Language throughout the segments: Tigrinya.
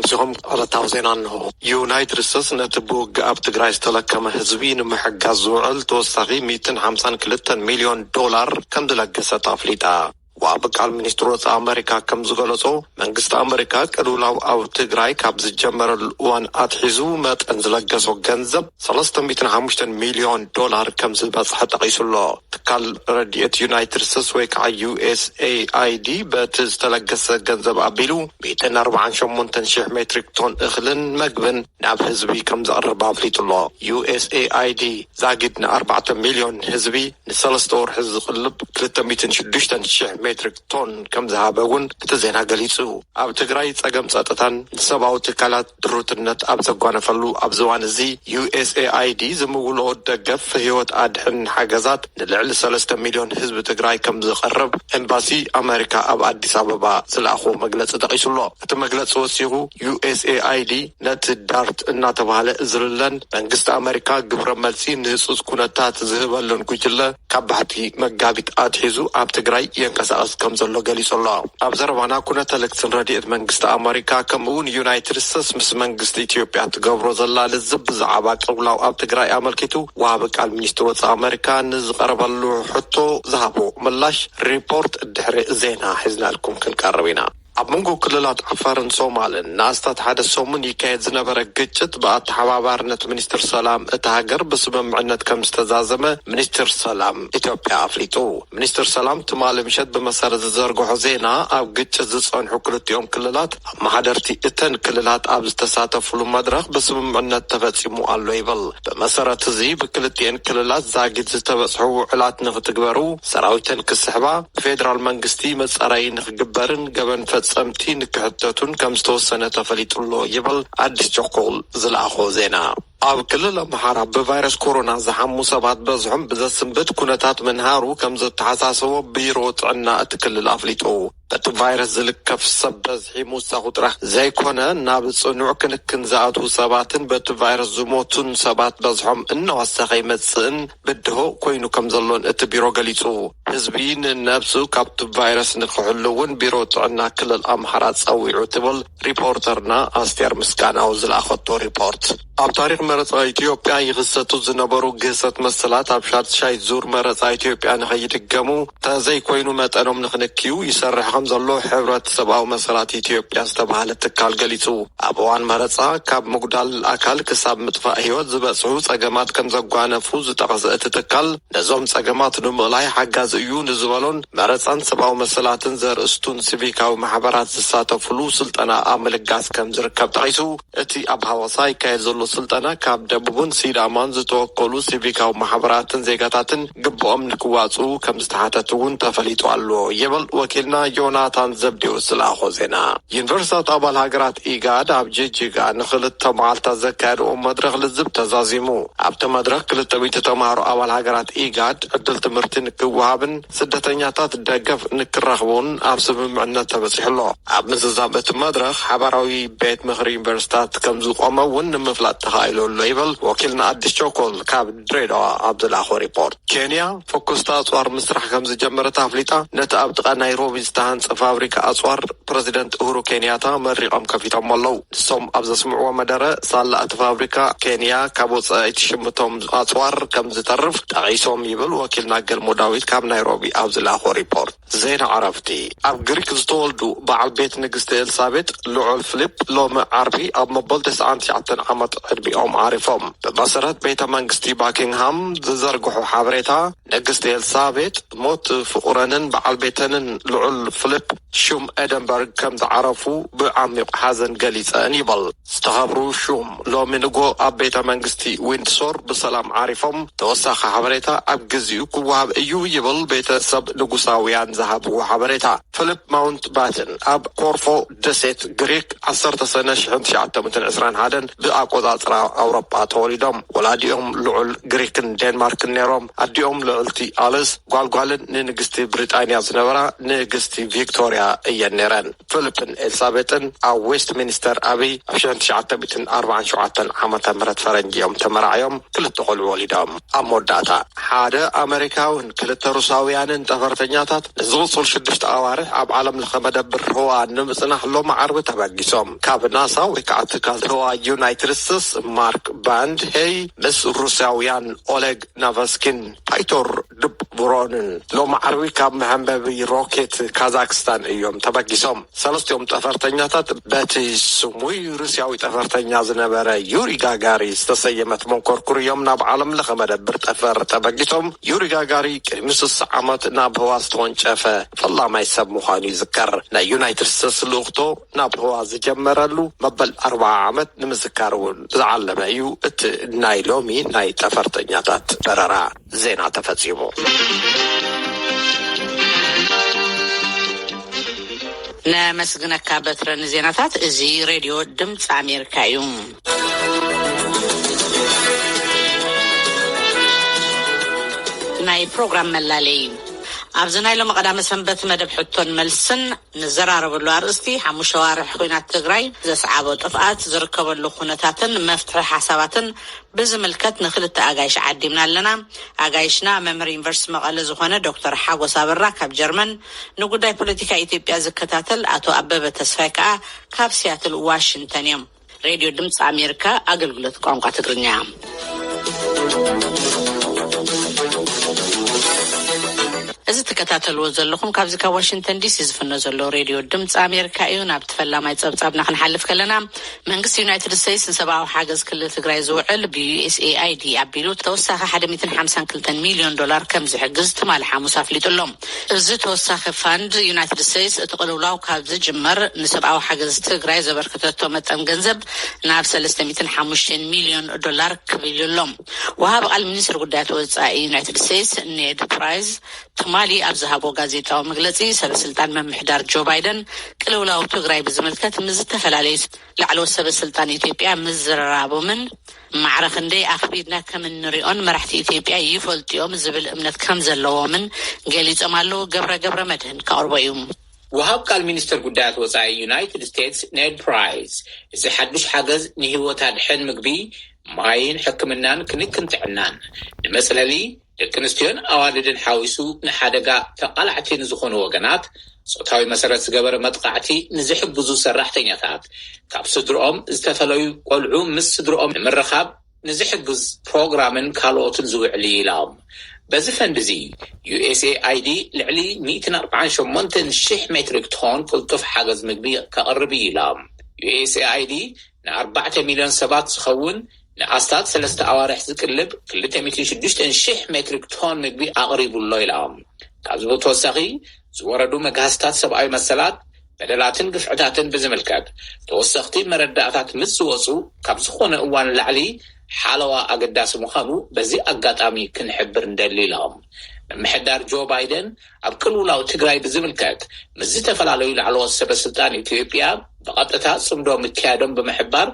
እዚኹም ዕለታዊ ዜና እንሆ። ዩናይትድ ስቴትስ ነቲ ብውግእ ኣብ ትግራይ ዝተለከመ ህዝቢ ንምሕጋዝ ዝውዕል ተወሳኺ ሚእትን ሓምሳን ክልተን ሚልዮን ዶላር ከም ዝለገሰት ኣፍሊጣ። ዋቢ ቃል ሚኒስትር ወፃኢ ኣመሪካ ከም ዝገለጾ፣ መንግስቲ ኣመሪካ ቅልውላው ኣብ ትግራይ ካብ ዝጀመረሉ እዋን ኣትሒዙ መጠን ዝለገሶ ገንዘብ ሰለስተ ሚእትን ሓሙሽተን ሚልዮን ዶላር ከም ዝበጽሐ ጠቒሱ ኣሎ። ትካል ረድኤት ዩናይትድ ስቴትስ ወይ ከዓ ዩ ኤስ ኤ ኣይ ዲ በቲ ዝተለገሰ ገንዘብ ኣቢሉ ሚእትን ኣርባዓን ሸሞንተን ሽሕ ሜትሪክ ቶን እኽልን መግብን ናብ ህዝቢ ከም ዘቕርብ ኣፍሊጡ ኣሎ። ዩ ኤስ ኤ ኣይ ዲ ዛጊድ ንኣርባዕተ ሚልዮን ህዝቢ ንሰለስተ ወርሒ ዝቕልብ ክልተ ሚእትን ሽዱሽተን ሽሕ ሜትሪክ ቶን ከም ዝሃበ እውን እቲ ዜና ገሊጹ። ኣብ ትግራይ ጸገም ጸጥታን ንሰብኣዊ ትካላት ድሩትነት ኣብ ዘጓነፈሉ ኣብዚ እዋን እዚ፣ ዩ ኤስ ኤ ኣይ ዲ ዝምውልኦ ደገፍ ህይወት ኣድሕን ሓገዛት ንልዕሊ ሰለስተ ሚልዮን ህዝቢ ትግራይ ከም ዝቐርብ ኤምባሲ ኣመሪካ ኣብ ኣዲስ ኣበባ ዝለኣኾ መግለጺ ጠቒሱ ኣሎ። እቲ መግለጺ ወሲኹ፣ ዩ ኤስ ኤ ኣይ ዲ ነቲ ዳርት እናተባህለ ዝልለን መንግስቲ ኣመሪካ ግብረ መልሲ ንህጹጽ ኩነታት ዝህበሉን ጉጅለ ካብ ባሕቲ መጋቢት ኣትሒዙ ኣብ ትግራይ የንቀሳቐስ ከም ዘሎ ገሊጹ ኣሎ። ኣብ ዘረባና፣ ኩነተ ልግስን ረድኤት መንግስቲ ኣመሪካ ከምኡ እውን ዩናይትድ ስቴትስ ምስ መንግስቲ ኢትዮጵያ ትገብሮ ዘላ ልዝብ ብዛዕባ ቅብላው ኣብ ትግራይ ኣመልኪቱ ዋሃቢ ቃል ሚኒስትር ወፃኢ ኣመሪካ ንዝቐረበሉ ሕቶ ዝሃቦ ምላሽ ሪፖርት ድሕሪ ዜና ሒዝናልኩም ክንቀርብ ኢና። ኣብ መንጎ ክልላት ዓፋርን ሶማልን ንኣስታት ሓደ ሰሙን ይካየድ ዝነበረ ግጭት ብኣተሓባባርነት ሚኒስትር ሰላም እታ ሃገር ብስምምዕነት ከም ዝተዛዘመ ሚኒስትር ሰላም ኢትዮጵያ ኣፍሊጡ። ሚኒስትር ሰላም ትማሊ ምሸት ብመሰረት ዝዘርግሖ ዜና፣ ኣብ ግጭት ዝጸንሑ ክልቲኦም ክልላት ኣመሓደርቲ እተን ክልላት ኣብ ዝተሳተፉሉ መድረኽ ብስምምዕነት ተፈጺሙ ኣሎ ይብል። ብመሰረት እዚ ብክልቲኤን ክልላት ዛጊድ ዝተበጽሑ ውዕላት ንክትግበሩ፣ ሰራዊተን ክስሕባ፣ ብፌደራል መንግስቲ መጻረዪ ንክግበርን ገበን ፈጸምቲ ንክሕተቱን ከም ዝተወሰነ ተፈሊጡ ኣሎ ይብል ኣዲስ ቸኮል ዝለኣኾ ዜና። ኣብ ክልል ኣምሓራ ብቫይረስ ኮሮና ዝሓሙ ሰባት በዝሖም ብዘስንብድ ኩነታት ምንሃሩ ከም ዘተሓሳሰቦ ቢሮ ጥዕና እቲ ክልል ኣፍሊጡ። በቲ ቫይረስ ዝልከፍ ሰብ በዝሒ ምውሳኹ ጥራሕ ዘይኮነ፣ ናብ ጽኑዕ ክንክን ዝኣትዉ ሰባትን በቲ ቫይረስ ዝሞቱን ሰባት በዝሖም እናወሰኸ ይመጽእን ብድሆ ኮይኑ ከም ዘሎን እቲ ቢሮ ገሊጹ። ህዝቢ ንነብሱ ካብቲ ቫይረስ ንክሕሉ እውን ቢሮ ጥዕና ክልል ኣምሓራ ጸዊዑ ትብል ሪፖርተርና ኣስቴር ምስጋናው ዝለኣኸቶ ሪፖርት። ኣብ ታሪኽ መረጻ ኢትዮጵያ ይኽሰቱ ዝነበሩ ግህሰት መሰላት ኣብ ሻድሻይ ዙር መረጻ ኢትዮጵያ ንኸይድገሙ፣ ተዘይኮይኑ መጠኖም ንኽንክዩ ይሰርሕ ከም ዘሎ ሕብረት ሰብኣዊ መሰላት ኢትዮጵያ ዝተባህለ ትካል ገሊጹ። ኣብ እዋን መረጻ ካብ ምጉዳል ኣካል ክሳብ ምጥፋእ ህይወት ዝበጽሑ ጸገማት ከም ዘጓነፉ ዝጠቐሰ እቲ ትካል፣ ነዞም ጸገማት ንምእላይ ሓጋዚ እዩ ንዝበሎን መረጻን ሰብኣዊ መሰላትን ዘርእስቱን ሲቪካዊ ማሕበራት ዝሳተፉሉ ስልጠና ኣብ ምልጋስ ከም ዝርከብ ጠቒሱ፣ እቲ ኣብ ሃዋሳ ይካየድ ዘሎ ስልጠና ካብ ደቡብን ሲዳማን ዝተወከሉ ሲቪካዊ ማሕበራትን ዜጋታትን ግብኦም ንክዋጽኡ ከም ዝተሓተት እውን ተፈሊጡ ኣሎ ይብል ወኪልና ዮናታን ዘብዴዎስ ዝለኣኾ ዜና። ዩኒቨርሲታት ኣባል ሃገራት ኢጋድ ኣብ ጅጅጋ ንክልተ መዓልታት ዘካየድዎ መድረኽ ልዝብ ተዛዚሙ። ኣብቲ መድረኽ ክልተ ሚእቲ ተምሃሮ ኣባል ሃገራት ኢጋድ ዕድል ትምህርቲ ንክወሃብን ስደተኛታት ደገፍ ንክረኽቡን ኣብ ስምምዕነት ተበጺሑ ኣሎ። ኣብ ምዝዛም እቲ መድረኽ ሓባራዊ ቤት ምኽሪ ዩኒቨርሲታት ከም ዝቆመ እውን ንምፍላጥ ተኻኢሉ ኣሎ ይብል ወኪልና ኣዲስ ቸኮል ካብ ድሬዳዋ ኣብ ዝለኣኾ ሪፖርት። ኬንያ ፈኩስታ ኣጽዋር ምስራሕ ከም ዝጀመረት ኣፍሊጣ፣ ነቲ ኣብ ጥቓ ናይሮቢ ዝተሃንጸ ፋብሪካ ኣጽዋር ፕረዚደንት ኡሁሩ ኬንያታ መሪቖም ከፊቶሞ ኣለዉ። ንሶም ኣብ ዘስምዕዎ መደረ፣ ሳላ እቲ ፋብሪካ ኬንያ ካብ ወጻኢ ትሽምቶም ኣጽዋር ከም ዝተርፍ ጠቒሶም ይብል ወኪልና ገልሞ ዳዊት ካብ ናይሮቢ ኣብ ዝለኣኾ ሪፖርት። ዜና ዕረፍቲ። ኣብ ግሪክ ዝተወልዱ በዓል ቤት ንግስቲ ኤልሳቤጥ ልዑል ፊሊፕ ሎሚ ዓርቢ ኣብ መበል ተስዓን ትሽዓተን ዓመት ዕድሚኦም ዓሪፎም። ብመሰረት ቤተ መንግስቲ ባኪንግሃም ዝዘርግሖ ሓበሬታ፣ ንግስቲ ኤልሳቤጥ ሞት ፍቑረንን በዓል ቤተንን ልዑል ፊሊፕ ሹም ኤደንበርግ ከም ዝዓረፉ ብዓሚቕ ሓዘን ገሊጸን ይበል። ዝተኸብሩ ሹም ሎሚ ንጎ ኣብ ቤተ መንግስቲ ዊንድሶር ብሰላም ዓሪፎም። ተወሳኺ ሓበሬታ ኣብ ግዚኡ ክወሃብ እዩ ይብል ቤተሰብ ንጉሳውያን ዝሃብዎ ሓበሬታ። ፊሊፕ ማውንት ባትን ኣብ ኮርፎ ደሴት ግሪክ ዓሰርተ ሰነ ሽሕን ትሽዓተ ሚእትን ዕስራን ሓደን ብኣቆጻጽራ ኣውሮጳ ተወሊዶም። ወላዲኦም ልዑል ግሪክን ዴንማርክን ነይሮም። ኣዲኦም ልዕልቲ ኣልስ ጓልጓልን ንንግስቲ ብሪጣንያ ዝነበራ ንግስቲ ቪክቶርያ እየን ነይረን። ፊሊፕን ኤልሳቤጥን ኣብ ዌስት ሚኒስተር ኣበይ ኣብ ሽሕን ትሽዓተ ሚእትን ኣርባዓን ሸውዓተን ዓመተ ምህረት ፈረንጂ እዮም ተመራዕዮም። ክልተ ቆልዑ ወሊዶም። ኣብ መወዳእታ፣ ሓደ ኣመሪካውን ክልተ ሩሳውያንን ጠፈርተኛታት ዝቕጽሉ ሽዱሽተ ኣዋርሕ ኣብ ዓለም ለኸ መደብር ህዋ ንምጽናሕ ሎሚ ዓርቢ ተበጊሶም። ካብ ናሳ ወይ ከዓ ትካል ህዋ ዩናይትድ ስቴትስ ማርክ ባንድ ሄይ ምስ ሩስያውያን ኦሌግ ናቨስኪን ፓይቶር ድብሮንን ሎሚ ዓርቢ ካብ መሐንበቢ ሮኬት ካዛክስታን እዮም ተበጊሶም። ሰለስቲኦም ጠፈርተኛታት በቲ ስሙይ ሩስያዊ ጠፈርተኛ ዝነበረ ዩሪ ጋጋሪ ዝተሰየመት መንኮርኩር እዮም ናብ ዓለም ለኸ መደብር ጠፈር ተበጊሶም። ዩሪ ጋጋሪ ቅድሚ ስሳ ዓመት ናብ ህዋ ዝተወንጨፈ ፈላማይ ሰብ ምዃኑ ይዝከር። ናይ ዩናይትድ ስቴትስ ልኡኽቶ ናብ ህዋ ዝጀመረሉ መበል ኣርብዓ ዓመት ንምዝካር እውን ዝዓለመ እዩ እቲ ናይ ሎሚ ናይ ጠፈርተኛታት በረራ። ዜና ተፈጺሙ። ነመስግነካ በትረ ንዜናታት። እዚ ሬድዮ ድምፂ ኣሜሪካ እዩ። ናይ ፕሮግራም መላለይ። ኣብዚ ናይ ሎሚ ቀዳመ ሰንበት መደብ ሕቶን መልስን ንዘራረበሉ ኣርእስቲ ሓሙሽተ ዋርሕ ኲናት ትግራይ ዘስዓቦ ጥፍኣት ዝርከበሉ ኩነታትን መፍትሒ ሓሳባትን ብዝምልከት ንክልተ ኣጋይሽ ዓዲምና ኣለና። ኣጋይሽና መምህር ዩኒቨርሲቲ መቐለ ዝኾነ ዶክተር ሓጎስ ኣበራ ካብ ጀርመን፣ ንጉዳይ ፖለቲካ ኢትዮጵያ ዝከታተል ኣቶ ኣበበ ተስፋይ ከኣ ካብ ሲያትል ዋሽንግተን እዮም። ሬድዮ ድምፂ ኣሜሪካ ኣገልግሎት ቋንቋ ትግርኛ። እዚ ትከታተልዎ ዘለኹም ካብዚ ካብ ዋሽንግተን ዲሲ ዝፍኖ ዘሎ ሬድዮ ድምፂ ኣሜሪካ እዩ። ናብቲ ፈላማይ ጸብጻብና ክንሓልፍ ከለና፣ መንግስቲ ዩናይትድ ስቴትስ ንሰብኣዊ ሓገዝ ክልል ትግራይ ዝውዕል ብዩ ኤስ ኤ ኣይ ዲ ኣቢሉ ተወሳኺ ሓደ ሚእትን ሓምሳን ክልተን ሚልዮን ዶላር ከም ዝሕግዝ ትማሊ ሓሙስ ኣፍሊጡ ኣሎ። እዚ ተወሳኺ ፋንድ ዩናይትድ ስቴትስ እቲ ቅልውላው ካብ ዝጅመር ንሰብኣዊ ሓገዝ ትግራይ ዘበርከተቶ መጠን ገንዘብ ናብ ሰለስተ ሚእትን ሓሙሽተን ሚልዮን ዶላር ክብል ኣሎ። ወሃቢ ቃል ሚኒስትር ጉዳያት ወጻኢ ዩናይትድ ስቴትስ ኔድ ፕራይስ ትማሊ ኣብ ዝሃቦ ጋዜጣዊ መግለጺ፣ ሰበ ስልጣን ምምሕዳር ጆ ባይደን ቅልውላው ትግራይ ብዝምልከት ምስ ዝተፈላለዩ ላዕለዎት ሰበ ስልጣን ኢትዮጵያ ምዝርራቦምን ማዕረ ክንደይ ኣኽቢድና ከም እንሪኦን መራሕቲ ኢትዮጵያ ይፈልጡ እዮም ዝብል እምነት ከም ዘለዎምን ገሊጾም ኣለዉ። ገብረ ገብረ መድህን ከቕርቦ እዩ። ወሃብ ቃል ሚኒስትር ጉዳያት ወጻኢ ዩናይትድ ስቴትስ ኔድ ፕራይስ፣ እዚ ሓዱሽ ሓገዝ ንህይወት ኣድሕን ምግቢ፣ ማይን ሕክምናን ክንክን ጥዕናን፣ ንመጽለሊ ደቂ ኣንስትዮን ኣዋልድን ሓዊሱ ንሓደጋ ተቓላዕቲ ንዝኾኑ ወገናት፣ ጾታዊ መሰረት ዝገበረ መጥቃዕቲ ንዝሕግዙ ሰራሕተኛታት፣ ካብ ስድርኦም ዝተፈለዩ ቆልዑ ምስ ስድርኦም ንምርኻብ ንዝሕግዝ ፕሮግራምን ካልኦትን ዝውዕል እዩ ኢሎም። በዚ ፈንድ እዚ ዩ ኤስ ኤ ኣይ ዲ ልዕሊ ሚእትን ኣርባዓን ሸሞንተን ሽሕ ሜትሪክ ቶን ቅልጡፍ ሓገዝ ምግቢ ከቕርብ እዩ ኢሎም። ዩ ኤስ ኤ ኣይ ዲ ንኣርባዕተ ሚልዮን ሰባት ዝኸውን ንኣስታት ሰለስተ ኣዋርሕ ዝቅልብ ክልተ ሚእትን ሽዱሽተን ሽሕ ሜትሪክ ቶን ምግቢ ኣቕሪቡ ኣሎ ኢሎም። ካብዚ ብተወሳኺ ዝወረዱ መግሃስታት ሰብኣዊ መሰላት፣ በደላትን ግፍዕታትን ብዝምልከት ተወሰኽቲ መረዳእታት ምስ ዝወፁ ካብ ዝኾነ እዋን ንላዕሊ ሓለዋ ኣገዳሲ ምዃኑ በዚ ኣጋጣሚ ክንሕብር እንደሊ ኢሎም። ምምሕዳር ጆ ባይደን ኣብ ቅልውላው ትግራይ ብዝምልከት ምስ ዝተፈላለዩ ላዕለዎት ሰበ ስልጣን ኢትዮጵያ ብቐጥታ ጽምዶ ምክያዶም ብምሕባር፣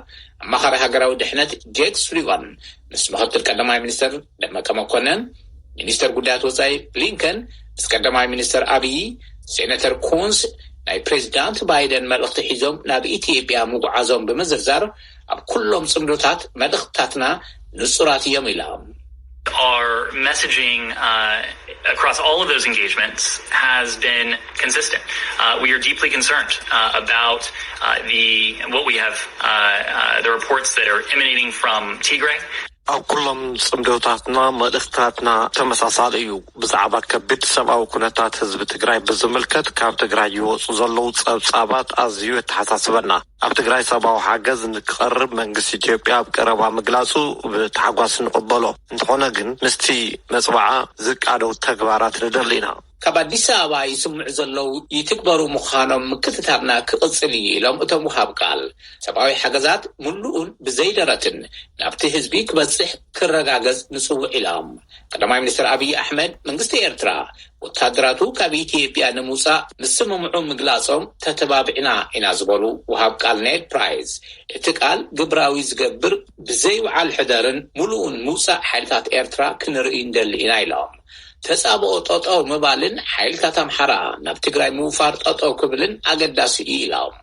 ኣማኻሪ ሃገራዊ ድሕነት ጄክ ሱሊቫን ምስ ምኽትል ቀዳማይ ሚኒስትር ደመቀ መኮነን፣ ሚኒስትር ጉዳያት ወጻኢ ብሊንከን ምስ ቀዳማይ ሚኒስትር ኣብዪ፣ ሴኔተር ኩንስ ናይ ፕሬዚዳንት ባይደን መልእኽቲ ሒዞም ናብ ኢትዮጵያ ምጉዓዞም ብምዝርዛር፣ ኣብ ኩሎም ጽምዶታት መልእኽትታትና ንጹራት እዮም ኢሎም። Our messaging uh, across all of those engagements has been consistent. Uh, we are deeply concerned uh, about uh, the what we have uh, uh, the reports that are emanating from Tigray. ኣብ ኩሎም ጽምዶታትና መልእኽትታትና ተመሳሳሊ እዩ። ብዛዕባ ከቢድ ሰብኣዊ ኩነታት ህዝቢ ትግራይ ብዝምልከት ካብ ትግራይ ይወፁ ዘለዉ ጸብጻባት ኣዝዩ የተሓሳስበና። ኣብ ትግራይ ሰብኣዊ ሓገዝ ንክቐርብ መንግስቲ ኢትዮጵያ ኣብ ቀረባ ምግላጹ ብታሕጓስ ንቕበሎ። እንተኾነ ግን ምስቲ መጽብዓ ዝቃደው ተግባራት ንደሊ ኢና። ካብ ኣዲስ ኣበባ ይስምዑ ዘለዉ ይትግበሩ ምዃኖም ምክትታልና ክቕጽል እዩ ኢሎም እቶም ውሃብ ቃል። ሰብኣዊ ሓገዛት ምሉኡን ብዘይደረትን ናብቲ ህዝቢ ክበጽሕ ክረጋገጽ ንጽውዕ ኢሎም። ቀዳማይ ሚኒስትር ኣብይ ኣሕመድ መንግስቲ ኤርትራ ወታደራቱ ካብ ኢትዮጵያ ንምውጻእ ምስምምዑ ምግላጾም ተተባቢዕና ኢና ዝበሉ ውሃብ ቃል ኔድ ፕራይስ፣ እቲ ቃል ግብራዊ ዝገብር ብዘይ ውዓል ሕደርን ምሉኡን ምውጻእ ሓይልታት ኤርትራ ክንርኢ እንደሊ ኢና ኢሎም። ተጻብኦ ጠጠው ምባልን ሓይልታት ኣምሓራ ናብ ትግራይ ምውፋር ጠጠው ክብልን ኣገዳሲ እዩ ኢሎም።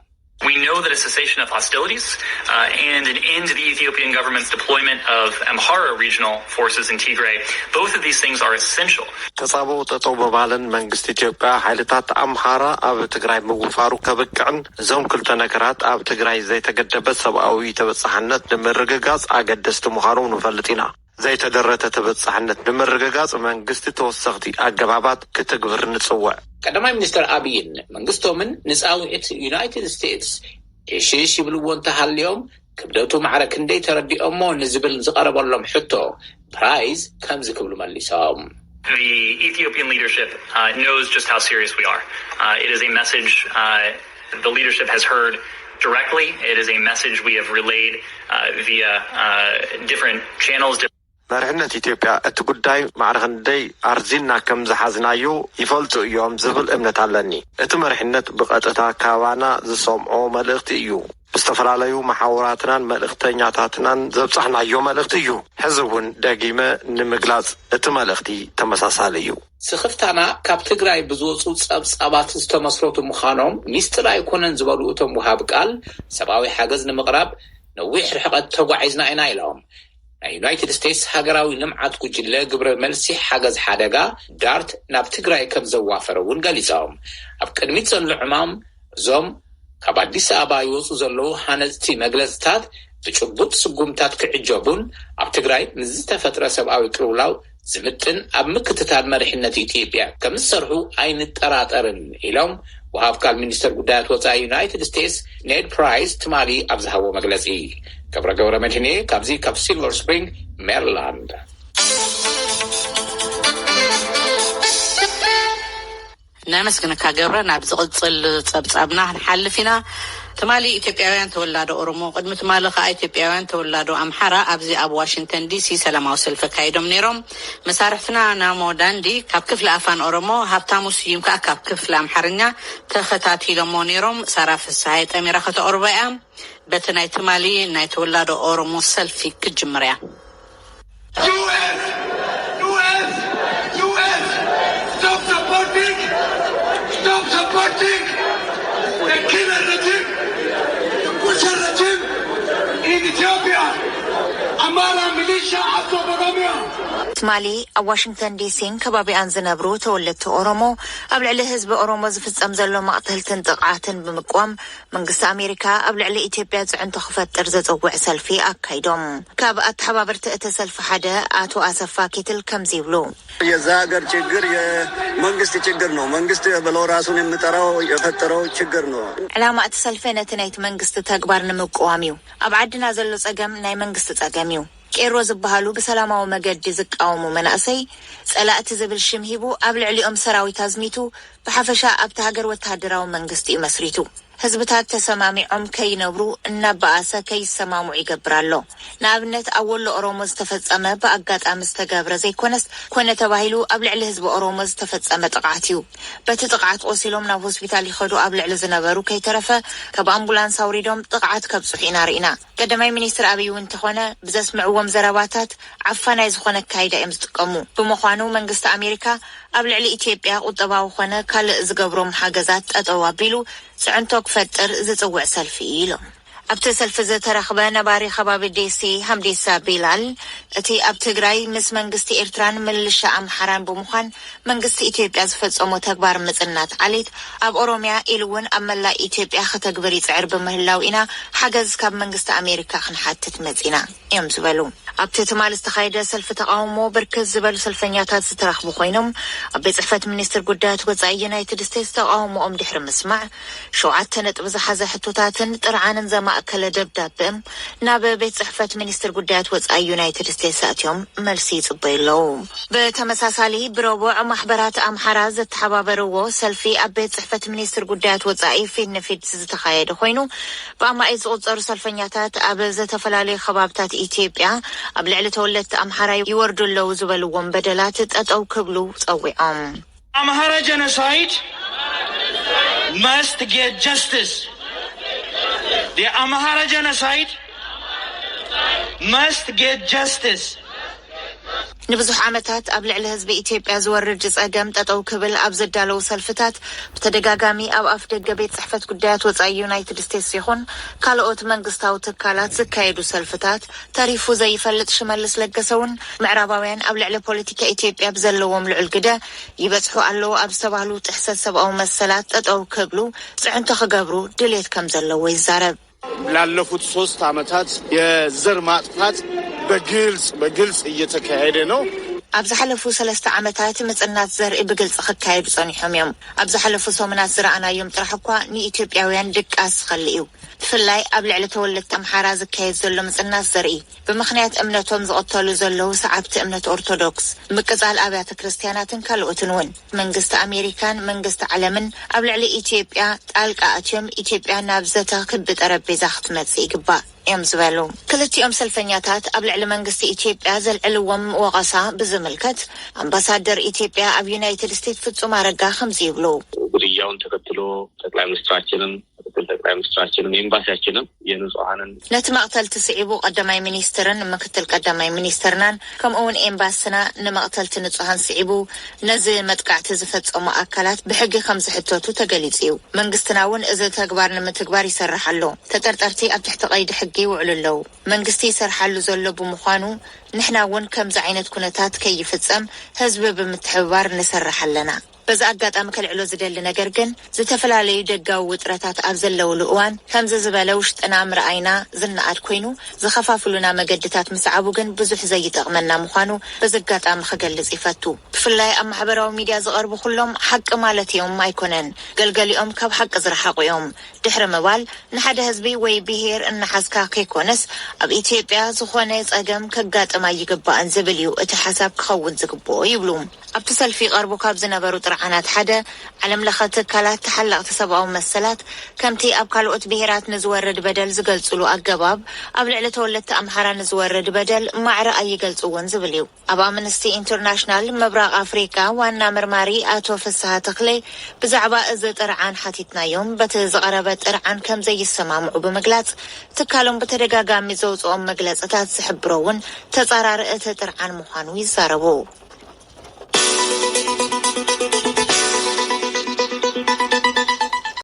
We know that a cessation of hostilities uh, and an end to the Ethiopian government's deployment of Amhara regional forces in Tigray, both of these things are essential. ተጻብኦ ጠጠው ምባልን መንግስቲ ኢትዮጵያ ሓይልታት ኣምሓራ ኣብ ትግራይ ምውፋሩ ከብቅዕን፣ እዞም ክልተ ነገራት ኣብ ትግራይ ዘይተገደበ ሰብኣዊ ተበጻሕነት ንምርግጋጽ ኣገደስቲ ምዃኖም ንፈልጥ ኢና። ዘይተደረተ ተበጻሕነት ንምርግጋጽ መንግስቲ ተወሰኽቲ ኣገባባት ክትግብር ንጽውዕ። ቀዳማይ ሚኒስትር ኣብይን መንግስቶምን ንጻውዒት ዩናይትድ ስቴትስ እሽሽ ይብልዎ እንተሃልዮም፣ ክብደቱ ማዕረ ክንደይ ተረዲኦሞ ንዝብል ዝቐረበሎም ሕቶ ፕራይዝ ከምዚ ክብሉ መሊሶም። The Ethiopian leadership uh, knows just how serious we are. Uh, it is a message uh, the leadership has heard directly. It is a message we have relayed uh, via uh, different channels. መሪሕነት ኢትዮጵያ እቲ ጉዳይ ማዕረ ክንደይ ኣርዚና ከም ዝሓዝናዮ ይፈልጡ እዮም ዝብል እምነት ኣለኒ። እቲ መሪሕነት ብቐጥታ ካባና ዝሰምዖ መልእኽቲ እዩ። ብዝተፈላለዩ መሓውራትናን መልእኽተኛታትናን ዘብጻሕናዮ መልእኽቲ እዩ። ሕዚ እውን ደጊመ ንምግላጽ እቲ መልእኽቲ ተመሳሳሊ እዩ። ስኽፍታና ካብ ትግራይ ብዝወፁ ጸብጻባት ዝተመስረቱ ምዃኖም ሚስጥር ኣይኮነን ዝበሉ እቶም ወሃብ ቃል፣ ሰብኣዊ ሓገዝ ንምቕራብ ነዊሕ ርሕቐት ተጓዒዝና ኢና ኢሎም። ናይ ዩናይትድ ስቴትስ ሃገራዊ ልምዓት ጉጅለ ግብረ መልሲ ሓገዝ ሓደጋ ዳርት ናብ ትግራይ ከም ዘዋፈረ እውን ገሊጾም። ኣብ ቅድሚት ዘሎ ዕማም እዞም ካብ ኣዲስ ኣበባ ይወፁ ዘለዉ ሃነፅቲ መግለፅታት ብጭቡጥ ስጉምታት ክዕጀቡን ኣብ ትግራይ ምስ ዝተፈጥረ ሰብኣዊ ቅልውላው ዝምጥን ኣብ ምክትታል መሪሕነት ኢትዮጵያ ከም ዝሰርሑ ኣይንጠራጠርን ኢሎም ወሃብ ቃል ሚኒስተር ጉዳያት ወፃኢ ዩናይትድ ስቴትስ ኔድ ፕራይስ ትማሊ ኣብ ዝሃቦ መግለፂ። ገብረ ገብረ መድህኔ ካብዚ ካብ ሲልቨር ስፕሪንግ ሜሪላንድ። ነመስግንካ ገብረ። ናብ ዝቕፅል ፀብፃብና ክንሓልፍ ኢና። ትማሊ ኢትዮጵያውያን ተወላዶ ኦሮሞ፣ ቅድሚ ትማሊ ከዓ ኢትዮጵያውያን ተወላዶ ኣምሓራ ኣብዚ ኣብ ዋሽንግተን ዲሲ ሰላማዊ ሰልፊ ኣካይዶም ነይሮም። መሳርሕትና ናሞ ዳንዲ ካብ ክፍሊ ኣፋን ኦሮሞ፣ ሃብታሙ ስዩም ከዓ ካብ ክፍሊ ኣምሓርኛ ተኸታቲሎሞ ነይሮም። ሳራ ፍስሃየ ጠሚራ ከተቕርቦ እያ። በቲ ናይ ትማሊ ናይ ተወላዶ ኦሮሞ ሰልፊ ክትጅምር እያ። U S, U S, U S, stop supporting, stop supporting the killer regime, the butcher regime in Ethiopia. Amara militia out of Oromia. ትማሊ ኣብ ዋሽንግተን ዲሲን ከባቢኣን ዝነብሩ ተወለድቲ ኦሮሞ ኣብ ልዕሊ ህዝቢ ኦሮሞ ዝፍጸም ዘሎ መቕተልትን ጥቕዓትን ብምቅዋም መንግስቲ ኣሜሪካ ኣብ ልዕሊ ኢትዮጵያ ፅዕንቶ ክፈጥር ዘፀውዕ ሰልፊ ኣካይዶም። ካብ ኣተሓባበርቲ እቲ ሰልፊ ሓደ ኣቶ ኣሰፋ ኪትል ከምዚ ይብሉ። የዛ ሀገር ችግር የመንግስት ችግር ነው። መንግስት ብሎ ራሱን የሚጠራው የፈጠረው ችግር ነው። ዕላማ እቲ ሰልፊ ነቲ ናይቲ መንግስቲ ተግባር ንምቅዋም እዩ። ኣብ ዓድና ዘሎ ፀገም ናይ መንግስቲ ፀገም እዩ። ቄሮ ዝበሃሉ ብሰላማዊ መገዲ ዝቃወሙ መናእሰይ ፀላእቲ ዝብል ሽም ሂቡ ኣብ ልዕሊኦም ሰራዊት ኣዝሚቱ ብሓፈሻ ኣብቲ ሃገር ወተሃደራዊ መንግስቲ እዩ መስሪቱ። ህዝብታት ተሰማሚዖም ከይነብሩ እናበኣሰ ከይሰማምዑ ይገብር ኣሎ። ንኣብነት ኣብ ወሎ ኦሮሞ ዝተፈጸመ ብኣጋጣሚ ዝተገብረ ዘይኮነስ ኮነ ተባሂሉ ኣብ ልዕሊ ህዝቢ ኦሮሞ ዝተፈጸመ ጥቕዓት እዩ። በቲ ጥቕዓት ቆሲሎም ናብ ሆስፒታል ይኸዱ ኣብ ልዕሊ ዝነበሩ ከይተረፈ ካብ ኣምቡላንስ ኣውሪዶም ጥቕዓት ከብጽሑ ኢና ርኢና። ቀዳማይ ሚኒስትር ኣብይ እውን እንተኾነ ብዘስምዕዎም ዘረባታት ዓፋናይ ዝኾነ ኣካይዳ እዮም ዝጥቀሙ። ብምዃኑ መንግስቲ ኣሜሪካ ኣብ ልዕሊ ኢትዮጵያ ቁጠባዊ ኾነ ካልእ ዝገብሮም ሓገዛት ጠጠው ኣቢሉ ፅዕንቶ ክፈጥር ዝፅውዕ ሰልፊ እዩ ኢሎም። ኣብቲ ሰልፊ ዝተረኽበ ነባሪ ከባቢ ዴሲ ሃምዴሳ ቢላል እቲ ኣብ ትግራይ ምስ መንግስቲ ኤርትራን ምልሻ ኣምሓራን ብምዃን መንግስቲ ኢትዮጵያ ዝፈፀሞ ተግባር ምፅናት ዓሌት ኣብ ኦሮሚያ ኢሉ እውን ኣብ መላእ ኢትዮጵያ ከተግብር ይፅዕር ብምህላው ኢና ሓገዝ ካብ መንግስቲ ኣሜሪካ ክንሓትት መፂና እዮም ዝበሉ። ኣብቲ ትማሊ ዝተኻየደ ሰልፊ ተቃውሞ ብርክት ዝበሉ ሰልፈኛታት ዝተረኽቡ ኮይኖም ኣብ ቤት ፅሕፈት ሚኒስትር ጉዳያት ወፃኢ ዩናይትድ ስቴትስ ተቃውሞኦም ድሕሪ ምስማዕ ሸውዓተ ነጥቢ ዝሓዘ ሕቶታትን ጥርዓንን ዘማእከለ ደብዳበ ናብ ቤት ፅሕፈት ሚኒስትር ጉዳያት ወፃኢ ዩናይትድ ስቴትስ ኣትዮም መልሲ ይፅበዩ ኣለዉ። ብተመሳሳሊ ብረቡዕ ማሕበራት ኣምሓራ ዘተሓባበርዎ ሰልፊ ኣብ ቤት ፅሕፈት ሚኒስትር ጉዳያት ወፃኢ ፊት ንፊት ዝተኻየደ ኮይኑ ብኣማኢት ዝቑጸሩ ሰልፈኛታት ኣብ ዝተፈላለዩ ከባብታት ኢትዮጵያ ኣብ ልዕሊ ተወለድቲ ኣምሓራ ይወርዱ ኣለዉ ዝበልዎም በደላት ጠጠው ክብሉ ጸዊዖም። Amhara genocide must get justice. The Amhara genocide must get justice. ንብዙሕ ዓመታት ኣብ ልዕሊ ህዝቢ ኢትዮጵያ ዝወርድ ጸገም ጠጠው ክብል ኣብ ዘዳለዉ ሰልፍታት፣ ብተደጋጋሚ ኣብ ኣፍ ደገ ቤት ጽሕፈት ጉዳያት ወጻኢ ዩናይትድ ስቴትስ ይኹን ካልኦት መንግስታዊ ትካላት ዝካየዱ ሰልፍታት፣ ተሪፉ ዘይፈልጥ ሽመልስ ለገሰ እውን፣ ምዕራባውያን ኣብ ልዕሊ ፖለቲካ ኢትዮጵያ ብዘለዎም ልዑል ግደ፣ ይበጽሑ ኣለዉ ኣብ ዝተባህሉ ጥሕሰት ሰብኣዊ መሰላት ጠጠው ክብሉ፣ ጽዕንቶ ክገብሩ ድሌት ከም ዘለዎ ይዛረብ። ላለፉት ሶስት ዓመታት የዘር ማጥፋት በግልጽ በግልጽ እየተካሄደ ነው። ኣብ ዝሓለፉ ሰለስተ ዓመታት ምጽናት ዘርኢ ብግልጺ ክካየዱ ጸኒሖም እዮም። ኣብ ዝሓለፉ ሰሙናት ዝረኣናዮም ጥራሕ እኳ ንኢትዮጵያውያን ድቃስ ዝኸሊ እዩ። ብፍላይ ኣብ ልዕሊ ተወለድቲ ኣምሓራ ዝካየድ ዘሎ ምጽናት ዘርኢ፣ ብምኽንያት እምነቶም ዝቕተሉ ዘለዉ ሰዓብቲ እምነት ኦርቶዶክስ፣ ምቅጻል ኣብያተ ክርስትያናትን ካልኦትን እውን፣ መንግስቲ ኣሜሪካን መንግስቲ ዓለምን ኣብ ልዕሊ ኢትዮጵያ ጣልቃ ኣትዮም፣ ኢትዮጵያ ናብ ዘተ ክቢ ጠረጴዛ ክትመጽእ ይግባእ እዮም ዝበሉ። ክልቲኦም ሰልፈኛታት ኣብ ልዕሊ መንግስቲ ኢትዮጵያ ዘልዕልዎም ወቐሳ ብዝምልከት፣ ኣምባሳደር ኢትዮጵያ ኣብ ዩናይትድ ስቴትስ ፍጹም ኣረጋ ከምዚ ይብሉ። ግድያውን ተከትሎ ጠቅላይ ሚኒስትራችንም ምክትል ጠቅላይ ሚኒስትራችንም ኤምባሲያችንም የንጹሃንን ነቲ መቕተልቲ ስዒቡ፣ ቀዳማይ ሚኒስትርን ምክትል ቀዳማይ ሚኒስትርናን ከምኡ እውን ኤምባስና ንመቕተልቲ ንጹሃን ስዒቡ፣ ነዚ መጥቃዕቲ ዝፈጸሙ ኣካላት ብሕጊ ከም ዝሕተቱ ተገሊጹ እዩ። መንግስትና እውን እዚ ተግባር ንምትግባር ይሰርሕ ኣሎ። ተጠርጠርቲ ኣብ ትሕቲ ቀይዲ ሕጊ ይውዕሉ ኣለዉ። መንግስቲ ይሰርሓሉ ዘሎ ብምዃኑ፣ ንሕና እውን ከምዚ ዓይነት ኩነታት ከይፍጸም ህዝቢ ብምትሕብባር ንሰርሕ ኣለና። በዚ ኣጋጣሚ ከልዕሎ ዝደሊ ነገር ግን፣ ዝተፈላለዩ ደጋዊ ውጥረታት ኣብ ዘለውሉ እዋን፣ ከምዚ ዝበለ ውሽጥና ምርኣይና ዝነኣድ ኮይኑ፣ ዝኸፋፍሉና መገድታት ምስዓቡ ግን ብዙሕ ዘይጠቕመና ምዃኑ በዚ ኣጋጣሚ ክገልጽ ይፈቱ። ብፍላይ ኣብ ማሕበራዊ ሚድያ ዝቐርቡ ኩሎም ሓቂ ማለት እዮም ኣይኮነን፣ ገልገሊኦም ካብ ሓቂ ዝረሓቑ እዮም። ድሕሪ ምባል፣ ንሓደ ህዝቢ ወይ ብሄር እናሓዝካ ከይኮነስ፣ ኣብ ኢትዮጵያ ዝኾነ ጸገም ከጋጥም ኣይግባእን ዝብል እዩ እቲ ሓሳብ ክኸውን ዝግብኦ ይብሉ። ኣብቲ ሰልፊ ይቐርቡ ካብ ዝነበሩ ጥርዓናት ሓደ፣ ዓለም ለኸ ትካላት ተሓለቕቲ ሰብኣዊ መሰላት ከምቲ ኣብ ካልኦት ብሄራት ንዝወርድ በደል ዝገልጽሉ ኣገባብ፣ ኣብ ልዕሊ ተወለድቲ ኣምሓራ ንዝወርድ በደል ማዕረ ኣይገልጽዎን ዝብል እዩ። ኣብ ኣምነስቲ ኢንተርናሽናል ምብራቕ ኣፍሪቃ ዋና መርማሪ ኣቶ ፍስሃ ተኽለ ብዛዕባ እዚ ጥርዓን ሓቲትናዮም፣ በቲ ዝቐረበ ጥርዓን ከም ዘይሰማምዑ ብምግላጽ፣ ትካሎም ብተደጋጋሚ ዘውጽኦም መግለጽታት ዝሕብሮ እውን ተጻራሪ እቲ ጥርዓን ምዃኑ ይዛረቡ።